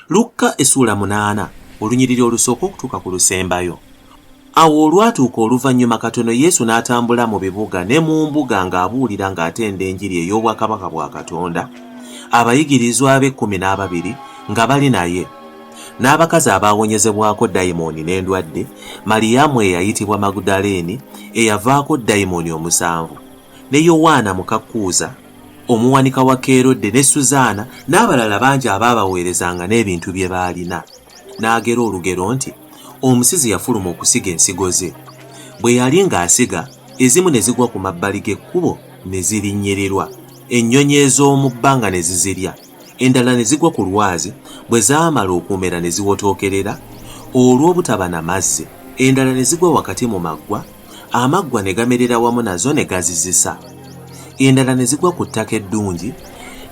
Lukka essuula 8, olunyiriri olusooka okutuuka ku lusembayo. Awo olwatuuka oluvannyuma katono Yesu n'atambula mu bibuga ne mu mbuga ng'abuulira ng'atenda enjiri ey'obwakabaka bwa Katonda, abayigirizwa be 12 nga bali naye, n'abakazi abaawonyezebwako dayimooni n'endwadde, Maliyamu eyayitibwa Magudaleeni, eyavaako dayimooni omusanvu, ne Yowaana muka Kuuza, omuwanika wa Kerode ne Suzaana n'abalala bangi abaabaweerezanga n'ebintu bye baalina. N'agera olugero nti, Omusizi yafuluma okusiga ensigo ze. Bwe yali ng'asiga, ezimu ne zigwa ku mabbali g'ekkubo ne zirinnyirirwa, ennyonyi ez'omu bbanga ne zizirya. Endala ne zigwa ku lwazi, bwe zaamala okumera ne ziwotookerera olw'obutaba na mazzi. Endala ne zigwa wakati mu maggwa, amaggwa ne gamerera wamu nazo ne gazizisa. Endala ne zigwa ku ttaka eddungi,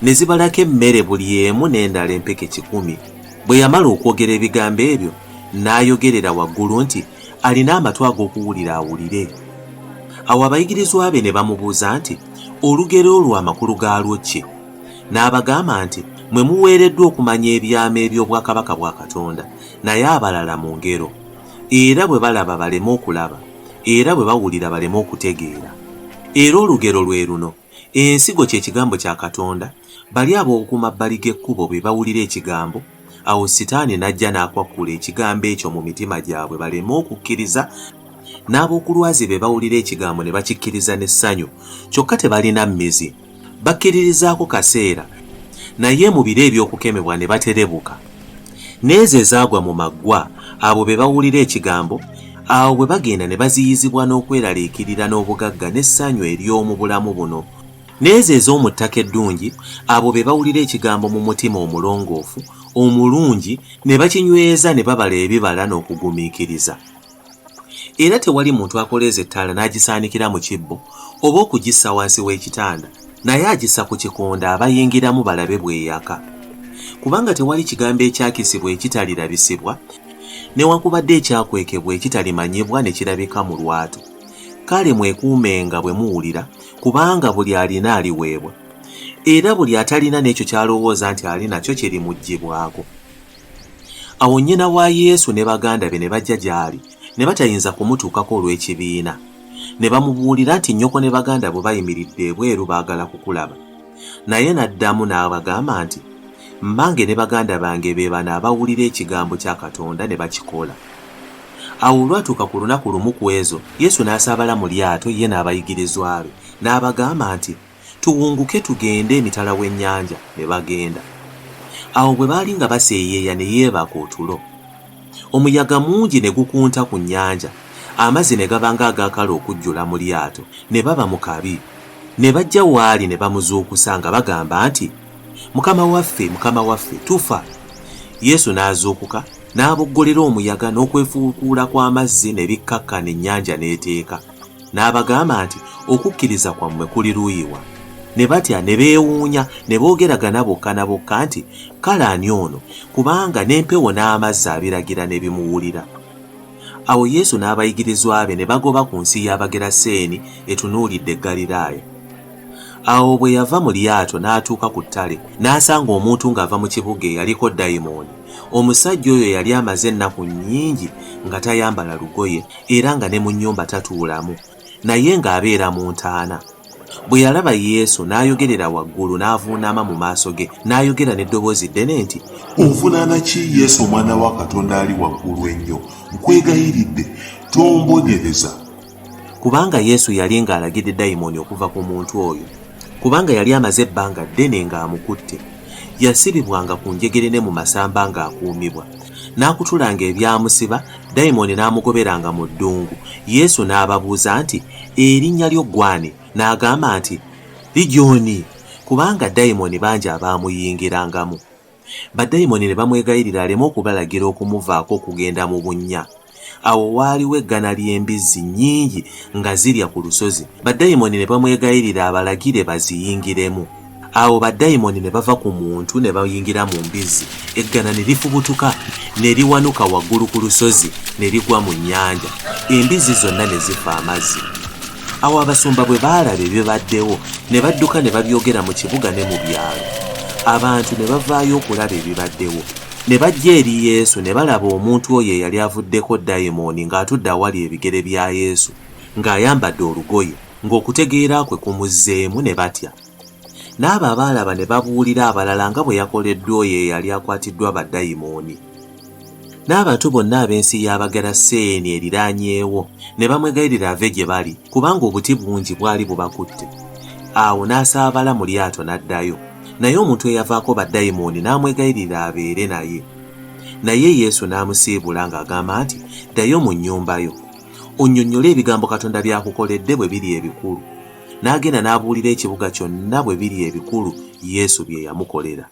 ne zibalako emmere buli emu n'endala empeke 100. Bwe yamala okwogera ebigambo ebyo, n'ayogerera waggulu nti, Alina amatu ag'okuwulira awulire. Awo abayigirizwa be ne bamubuuza nti, Olugero olwo amakulu gaalwo ki? N'abagamba nti, Mmwe muweereddwa okumanya ebyama eby'obwakabaka bwa Katonda, naye abalala mu ngero. Era bwe balaba baleme okulaba, era bwe bawulira baleme okutegeera. Era olugero lwe luno, Ensigo kye kigambo kya Katonda, bali ab'oku mabbali g'ekkubo be bawulira ekigambo, awo Sitaani n'ajja n'akwakkula ekigambo ekyo mu mitima gyabwe baleme okukkiriza, n'ab'oku lwazi be bawulira ekigambo ne bakikkiriza n'essanyu, kyokka tebalina mmizi. Bakkiririzaako kaseera, naye mu biro eby'okukemebwa ne baterebuka. N'ezo ezaagwa mu maggwa, abo be bawulira ekigambo, awo bwe bagenda ne baziyizibwa n'okweraliikirira n'obugagga n'essanyu ery'omu bulamu buno. N'ezo ez'omu ttaka eddungi, abo be bawulira ekigambo mu mutima omulongoofu, omulungi, ne bakinyweza ne babala ebibala n'okugumiikiriza. Era tewali muntu akoleeza ettaala n'agisaanikira mu kibbo oba okugissa wansi w'ekitanda, naye agissa ku kikondo abayingiramu balabe bw'eyaka. Kubanga tewali kigambo ekyakisibwa ekitalirabisibwa, newankubadde ekyakwekebwa ekitalimanyibwa ne kirabika mu lwatu. Kale mwekuumenga bwe muwulira, kubanga buli alina aliweebwa, era buli atalina n'ekyo ky'alowooza nti ali nakyo kirimuggyibwako. Awo nnyina wa Yesu ne baganda be ne bajja gy'ali, ne batayinza kumutuukako olw'ekibiina. Ne bamubuulira nti, Nnyoko ne baganda bo bayimiridde ebweru baagala kukulaba. Naye n'addamu n'abagamba nti, Mmange ne baganda bange be bano abawulira ekigambo kya Katonda ne bakikola. Awo olwatuuka ku lunaku lumu ku ezo, Yesu n'asaabala mu lyato ye n'abayigirizwa be, n'abagamba nti, Tuwunguke tugende emitala w'ennyanja. Ne bagenda. Awo bwe baali nga baseeyeeya ne yeebaka otulo. Omuyaga mungi ne gukunta ku nnyanja, amazzi ne gaba ng'agaakala okujjula mu lyato, ne baba mu kabi. Ne bajja w'ali ne bamuzuukusa nga bagamba nti, Mukama waffe, Mukama waffe, tufa! Yesu n'azuukuka, n'aboggolera omuyaga n'okwefuukuula kw'amazzi ne bikkakkana ennyanja n'eteeka. N'abagamba nti, Okukkiriza kwammwe kuli luuyi wa? Ne batya ne beewuunya, ne boogeragana bokka na bokka nti, Kale ani ono, kubanga n'empewo n'amazzi abiragira ne bimuwulira? Awo Yesu n'abayigirizwa be ne bagoba ku nsi y'Abageraseeni etunuulidde Ggaliraaya. Awo bwe yava mu lyato n'atuuka ku ttale, n'asanga omuntu ng'ava mu kibuga eyaliko dayimooni. Omusajja oyo yali amaze ennaku nnyingi nga tayambala lugoye era nga ne mu nnyumba tatuulamu, naye ng'abeera mu ntaana. Bwe yalaba Yesu, n'ayogerera waggulu, n'avuunama mu maaso ge, n'ayogera n'eddoboozi ddene nti, Onvunaana ki, Yesu Omwana wa Katonda Ali Waggulu Ennyo? Nkwegayiridde, tombonyereza. Kubanga Yesu yali ng'alagidde dayimooni okuva ku muntu oyo, kubanga yali amaze ebbanga ddene ng'amukutte. Yasibibwanga ku njegere ne mu masamba ng'akuumibwa. N'akutulanga ebyamusiba, dayimooni n'amugoberanga mu ddungu. Yesu n'ababuuza nti, Erinnya lyo ggwe ani? N'agamba nti, Ligyoni, kubanga dayimooni bangi abaamuyingirangamu. Badayimooni ne bamwegayirira aleme okubalagira okumuvaako okugenda mu bunnya. Awo waaliwo eggana ly'embizzi nnyingi nga zirya ku lusozi. Badayimooni ne bamwegayirira abalagire baziyingiremu. Awo badayimooni ne bava ku muntu ne bayingira mu mbizzi, eggana ne lifubutuka ne liwanuka waggulu ku lusozi ne ligwa mu nnyanja, embizzi zonna ne zifa amazzi. Awo abasumba bwe baalaba ebibaddewo ne badduka ne babyogera mu kibuga ne mu byalo. Abantu ne bavaayo okulaba ebibaddewo. Ne bajja eri Yesu ne balaba omuntu oyo eyali avuddeko dayimooni ng'atudde awali ebigere bya Yesu, ng'ayambadde olugoye, ng'okutegeera kwe kumuzzeemu, ne batya. N'abo abaalaba ne babuulira abalala nga bwe yakoleddwa oyo eyali akwatiddwa badayimooni. N'abantu bonna ab'ensi y'Abageraseeni eriraanyeewo ne bamwegayirira ave gye bali, kubanga obuti bungi bwali bubakutte. Awo n'asaabala mu lyato n'addayo. Naye omuntu eyavaako badayimooni n'amwegayirira abeere naye. Naye Yesu n'amusiibula ng'agamba nti, Ddayo mu nnyumba yo, onnyonnyole ebigambo Katonda by'akukoledde bwe biri ebikulu. N'agenda n'abuulira ekibuga kyonna bwe biri ebikulu Yesu bye yamukolera.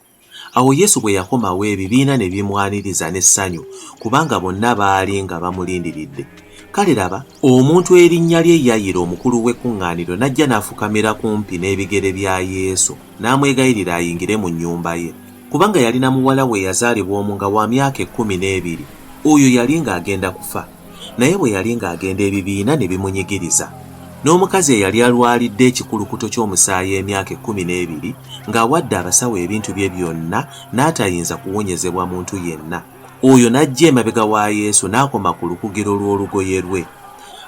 Awo Yesu bwe yakomawo ebibiina ne bimwaniriza n'essanyu, kubanga bonna baali nga bamulindiridde. Kale laba, omuntu erinnya lye Yayiro omukulu w'ekkuŋŋaaniro n'ajja n'afukamira kumpi n'ebigere bya Yesu, n'amwegayirira ayingire mu nnyumba ye. Kubanga yalina muwala we eyazaalibwa omu nga wa myaka 12, oyo yali ng'agenda kufa. Naye bwe yali ng'agenda ebibiina ne bimunyigiriza. N'omukazi eyali alwalidde ekikulukuto ky'omusaayi emyaka 12, ng'awadde abasawo ebintu bye byonna n'atayinza kuwonyezebwa muntu yenna, oyo n'ajja emabega wa Yesu n'akoma ku lukugiro lw'olugoye lwe.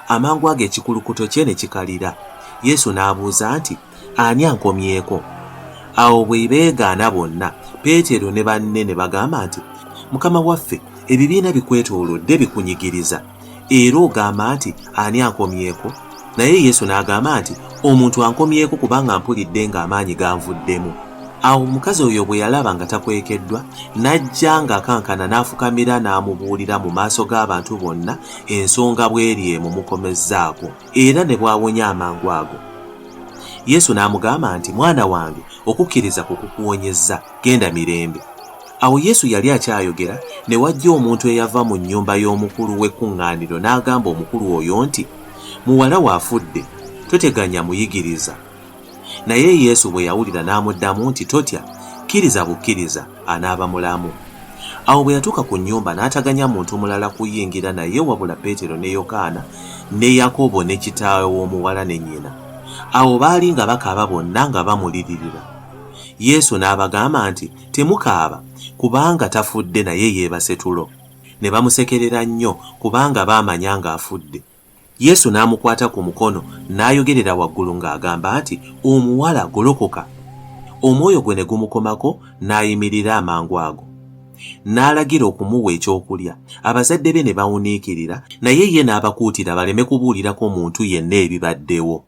Amangu ago ekikulukuto kye ne kikalira. Yesu n'abuuza nti, Ani ankomyeko? Awo bwe beegaana bonna, Peetero ne banne ne bagamba nti, Mukama waffe, ebibiina bikwetoolodde bikunyigiriza, era ogamba nti, Ani ankomyeko? Naye Yesu n'agamba nti, Omuntu ankomyeko kubanga mpulidde ng'amaanyi ganvuddemu. Awo omukazi oyo bwe yalaba nga takwekeddwa, n'ajja ng'akankana n'afukamira n'amubuulira mu maaso g'abantu bonna ensonga bw'eri emumukomezzaako, era ne bw'awonya amangu ago. Yesu n'amugamba nti, Mwana wange, okukkiriza kwo kukuwonyezza, genda mirembe. Awo Yesu yali akyayogera, ne wajja omuntu eyava mu nnyumba y'omukulu w'ekkuŋŋaaniro n'agamba omukulu oyo nti, Muwala wo afudde, toteganya muyigiriza. Naye Yesu bwe yawulira n'amuddamu nti, Totya, kkiriza bukkiriza, anaaba mulamu. Awo bwe yatuuka ku nnyumba n'ataganya muntu mulala kuyingira naye wabula Peetero ne Yokaana ne Yakobo ne kitaawe w'omuwala ne nnyina. Awo baali nga bakaaba bonna nga bamuliririra. Yesu n'abagamba nti, Temukaaba, kubanga tafudde naye yeebase tulo. Ne bamusekerera nnyo, kubanga baamanya ng'afudde. Yesu n'amukwata ku mukono n'ayogerera waggulu ng'agamba nti, Omuwala, golokoka! Omwoyo gwe ne gumukomako n'ayimirira amangu ago. N'alagira okumuwa ekyokulya. Abazadde be ne bawuniikirira, naye ye n'abakuutira baleme kubuulirako muntu yenna ebibaddewo.